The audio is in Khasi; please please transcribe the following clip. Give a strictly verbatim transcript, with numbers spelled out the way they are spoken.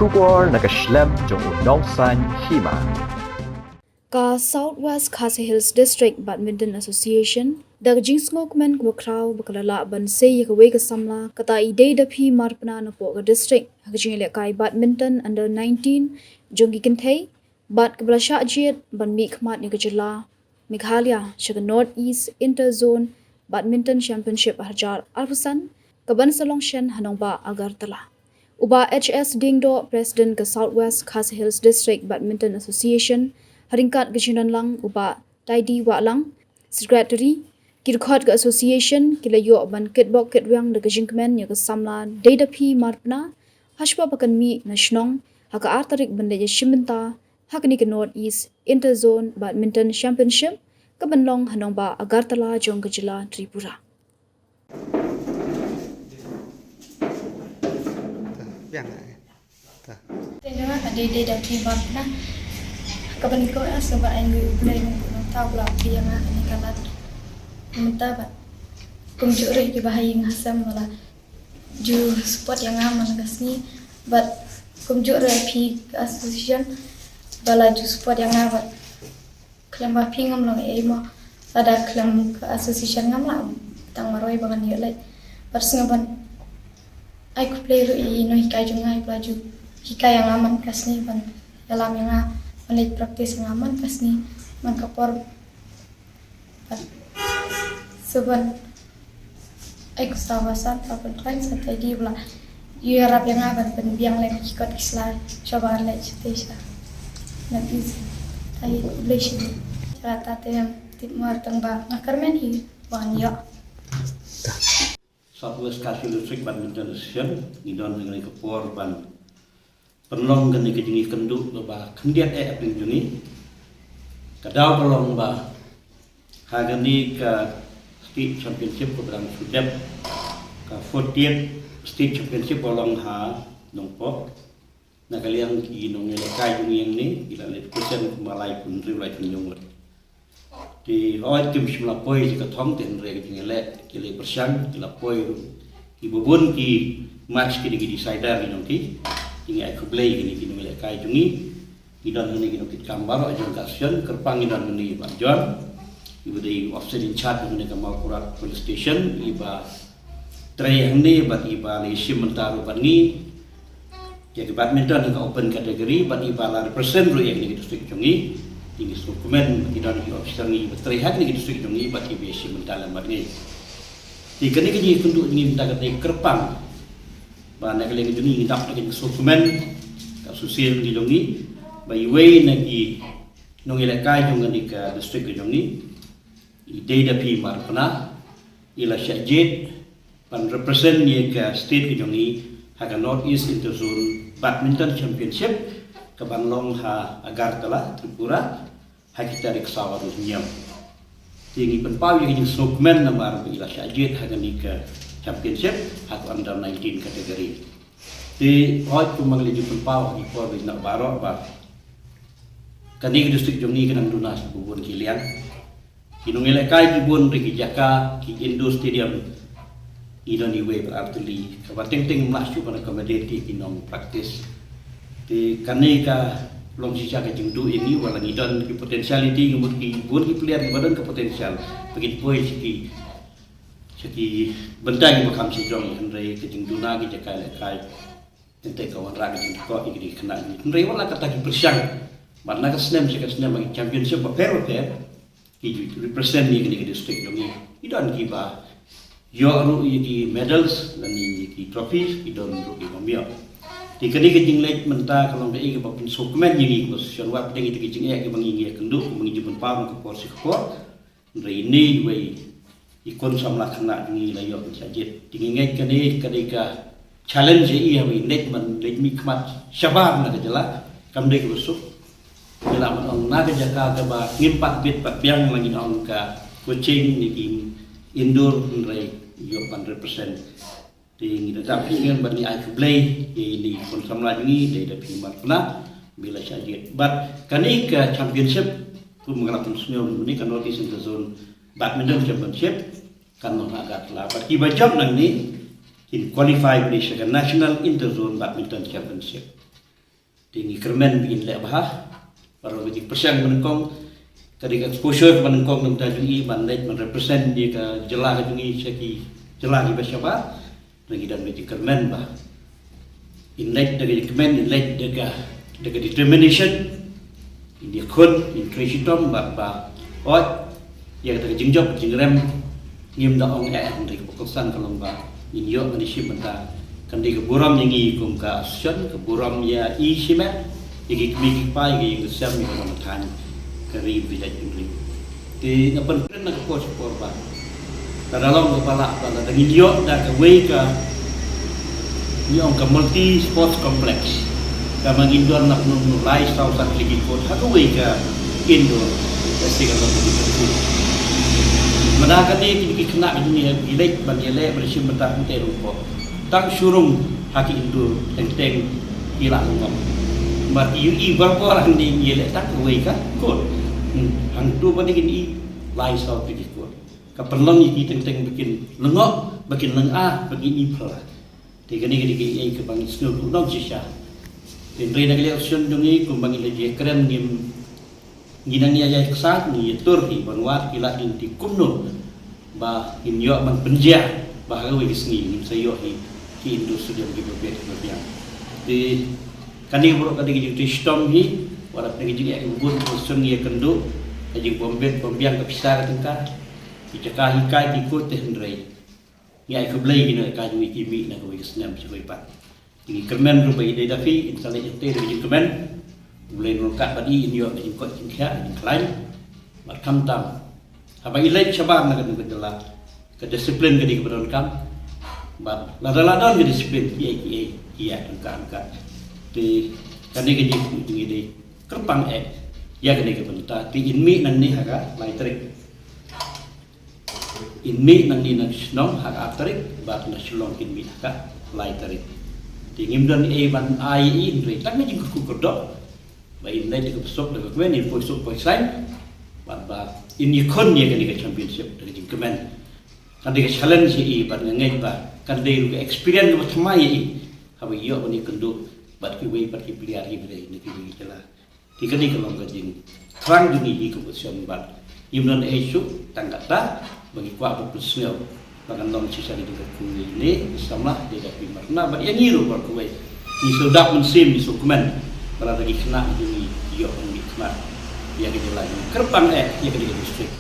Khubor na ka shlem jong u nongsaiñ hima. Ka South West Khasi Hills District Badminton Association da ka jingsngewkmen kaba khraw ba ka la lah ban sei ïa kawei ka samla kata i Deidaphi Marpna napoh ka district ha ka jingïalehkai badminton under nineteen jong ki kynthei bad kaba la shah jied ban mih khmat ïa ka jylla Meghalaya sha ka North East Inter Zone Badminton Championship hajar arphew san kaban sa long shen ha nongbah Agartala. U Bah H S Diengdoh, President ka South West Khasi Hills District Badminton Association, ha ryngkat ka jingdon lang u Bah Taidi Wahlang, Secretary, ki dkhot ka association ki la ïoh ban kitbok kitrwiang da ka jingkmen ïa ka samla Deidaphi Marpna hashwa ba kan mih na shnong ha ka ar tarik ban leit ïashim bynta ha kane ka North East Inter Zone Badminton Championship kaban long ha nongbah Agartala jong ka jylla Tripura. Te nga ka Deidaphi Marpna. Ka ban ko asa ba ai ngui U Blei nang pun tau bla pi nga ani kalat. Mynta ba kumjuh ri ki bahai nga sam bala ju support ïa nga man ka sngi bad kumjuh ri phi ka association bala ju support ïa nga bad khlem ba phi ngam long ei mo lada khlem ka association ngam lah tang marwei ba ngan ïoh leh. Bad sngew ban ai khublei ruh ïa i nonghikai jong nga i ba la ju hikai ïa nga man ka sngi ban ïalam ïa nga ban leit practice ïa nga man ka sngi man ka por. Bad sngew ban ai khublei ba san ka ban khlaiñ sa tai di bla ïarap ïa nga ban pynbiang lem ki kot ki sla sha ba leh sha te sha. Not easy. Ai khublei shibun. Sha ta te em tip mar tang ba nga kyrmen hi ban ïoh. South West Khasi District Badminton Association ngi don ha kane ka por ban pynlong kane ka jingïakynduh kaba khyndiat eh hapdeng jong ngi. Ka daw ka long ba ha kane ka State Championship kaba dang shu dep, ka fortieth State Championship ba long ha Nongpoh. Na ka liang ki nongïalehkai jong ngi hangne ki la leit present kumba laiphew hynriew laiphew hynñiew ngut. Te hooid kim shym la poi sha ka thong te hynrei ka jingïaleh ki la pyrshang ki la poi ruh. Kiba bun ki match ki dei ki decider ki jong ki. Te ngi ai khublei kine ki nongïalehkai jong ngi. Ngi don hangne ki nongkitkam baroh jong ka association, kyrpang ngi don hangne i Bah John iba dei officer in charge hangne ka Mawkyrwat Police Station iba trei hangne bad iba la ïashim bynta ruh bad ngi. Ïa ki badminton ha ka open category bad iba la represent ruh ïa kine ki district jong ngi. Te ngi sngewkmen ba ki don ki officer ngi ba trei ha kine ki district jong ngi bad kiba ïashim bynta lem bad ngi. Te kane ka jingïakynduh jong ngi mynta ka dei kyrpang ba na ka liang jong ngi ngi dap da ka jingsngewkmen ka association ka jong ngi ba iwei na ki nongïalehkai jong kane ka district ka jong ngi i Deidaphi Marpna i la shah jied ban represent ïa ka state ka jong ngi ha ka North East Inter Zone Badminton Championship kaban long ha Agartala, Tripura ha ki tarik saw ar hynñiew. Te ngi pynpaw ïa ka jingsngewkmen namar ba i la shah jied ha kane ka championship ha ka under nineteen category. Te hooid kumba ngi la ju pynpaw ha ki por ba ngi nang baroh ba kane ka district jong ngi ka nang duna sha bun ki liang. Ki nongïalehkai ki bun ruh ki jaka ki indoor stadium ngi don iwei bad artylli kaba teng teng ym lah shuh ban accommodate ïa ki nong practice. Te kane ka long shisha ka jingduh ïa ngi wat la ngi don ki potentiality ngi mut ki bun ki player kiba don ka potential ba kin poi sha ki sha ki bynta kiba kham shajrong hynrei ka jingduna ki jaka ïalehkai. Teng teng ka wanrah ka jingkyrkhu ïa kine ki khynnah jong ngi. Hynrei wat la katta ki pyrshang bad na ka snem sha ka snem ha ki championship bapher bapher ki ju represent ïa kine ki district jong ngi. Ki don kiba ïoh ruh ïa ki medals lane ïa ki trophies, ki don ruh kiba ym ïoh. Te kane ka jingleit mynta ka long kaei kaba pynsngewkmen ïa ngi kaba shisha wat dei ïa ki jingeh kiba ngi ïakynduh kiba ngi ju pynpaw na ka por sha ka por. Hynrei ine iwei i khun samla khynnah jong ngi la ïoh ban shah jied. Te ngi ngeit kane ka dei ka challenge ïa i haba i leit ban leit mih khmat shabar na ka jylla kam dei kaba suk. Ngi lah ban ong na ka jaka kaba ngim pat bit pat biang la ngin ong ka coaching ne ki indoor hynrei ïoh ban represent. Te ngi da dap hi ngan bad ngi ai khublei ïa ine i khun samla jong ngi Deidaphi Marpna ba i la shah jied. Bad kane ka championship kum nga la pynsngew mynne ka North East Inter Zone Badminton Championship kan long ha Agartala. Bad kiba jop nangne kin qualify bad sha ka National Inter Zone Badminton Championship. Te ngi kyrmen ba ngin leh bha. Baroh ka jingpyrshang ba nyngkong, ka dei ka exposure ba nyngkong na ka bynta jong ngi ban leit ban represent ïa ka jylla ka jong ngi sha ki jylla kiba shabar. Ngi don ka jingkyrmen ba ngin leit da ka jingkmen, ngin leit da ka, da ka determination. Ngin ïakhun, ngin trei shitom bad ba ot ïa kata ka jingjop jingrem. Ngim da ong eh, hynrei kaba kongsan ka long ba ngin ïoh ban ïashim bynta. Kan dei ka burom ïa ngi kum ka association, ka burom ïa i shimet, ïa ki kmie ki kpa, ïa ki ïing ki sem, ïa ka nongthain ka ri ba ïaid ïa ka ri. Te nga pynkren na ka por sha por ba lada long kaba lah ba lada ngin ïoh da kawei ka, ngi ong ka multi sports complex, kaba ngin don na kumno kumno lai saw saw tylli ki court ha kawei ka indoor, ka se ka long ka court. Mynta kane ki, ki khynnah ki jong ngi ki leit ban ïaleh ban shim bynta kumta ruh, tang shu rung ha ki indoor teng teng ki la lyngngoh. Namar ki ïohi baroh por hangne ngi ïaleh tang kawei ka court. Hmm. Hangto pat kin ïohi lai saw tylli ki court. Ka pynlong ïa ki teng teng ba kin lyngngoh, ba kin lyngngoh, ba kin ïohi phylla. Te kane ka dei kaei kaba ngi sngew kordor shisha. Te hynrei na ka liang association jong ngi kumba ngi la ïakren, ngim, ngi nang ïa ïa ksa, ngi ïatur hi ban wad ki lad jong ngi kumno ba ngin ïoh ban pynjia ba ha kawei ka sngi ngin sa ïoh hi ki indoor stadium kiba biang kiba biang. Te kane baroh ka dei ka jingtrei shitom hi, wat la ka dei ka jingeh ka bun ka song ïa kynduh, ka jingbym bit bym biang ka pisa ka tyngka, ki jaka hikai ki court. Te hynrei ngi ai khublei ïa ki nonghikai jong ngi ki mih na kawei ka snem sha kawei pat. Ngi kyrmen ruh ba i Dei Duffy in sa leit ïa ka jingkmen. U Blei un ryngkat bad i, in ïoh ka jingkoit jingkhiah, ka jingkhlaiñ. Bad khamtam haba i leit shabar na kane ka jylla, ka disiplin ka dei kaba donkam. Bad lada la don ka disiplin, kiei kiei ki ïaid ryngkat ryngkat. Te kane ka jingkyrpad jong ngi, dei kyrpang eh ïa kane ka bynta. Te in mih nangne ha ka lai tarik. In mih nangne na shnong ha ka ar tarik, bad na Shillong kin mih ha ka lai tarik. Te ngim don ei ban ai ïa i, hynrei tang ka jingkyrkhu kyrdoh ba in leit da ka bsuk da ka kmen, in poi suk poi saiñ, bad ba in ïakhun ïa kane ka championship da ka jingkmen. Kan dei ka challenge ïa i, bad nga ngeit ba kan dei ruh ka experience kaba thymmai ïa i haba i ïoh ban ïakynduh bad kiwei pat ki player kiba dei na kiwei ki jylla. Te kane ka long ka jingthrang jong ngi hi ka opposition, bad ngim don ei shuh, tang kata ba ngi kwah ban pynsngew ba kan long shisha ka jingkyrkhu ïa ine i samla Dei Duffy Markhynna bad ïa ngi ruh baroh kawei. Ngi sngewdap mynsiem, ngi sngewkmen ba lada ki khynnah jong ngi ki ïoh ban mih khmat ïa ka jylla jong ngi, kyrpang eh ïa kane ka district.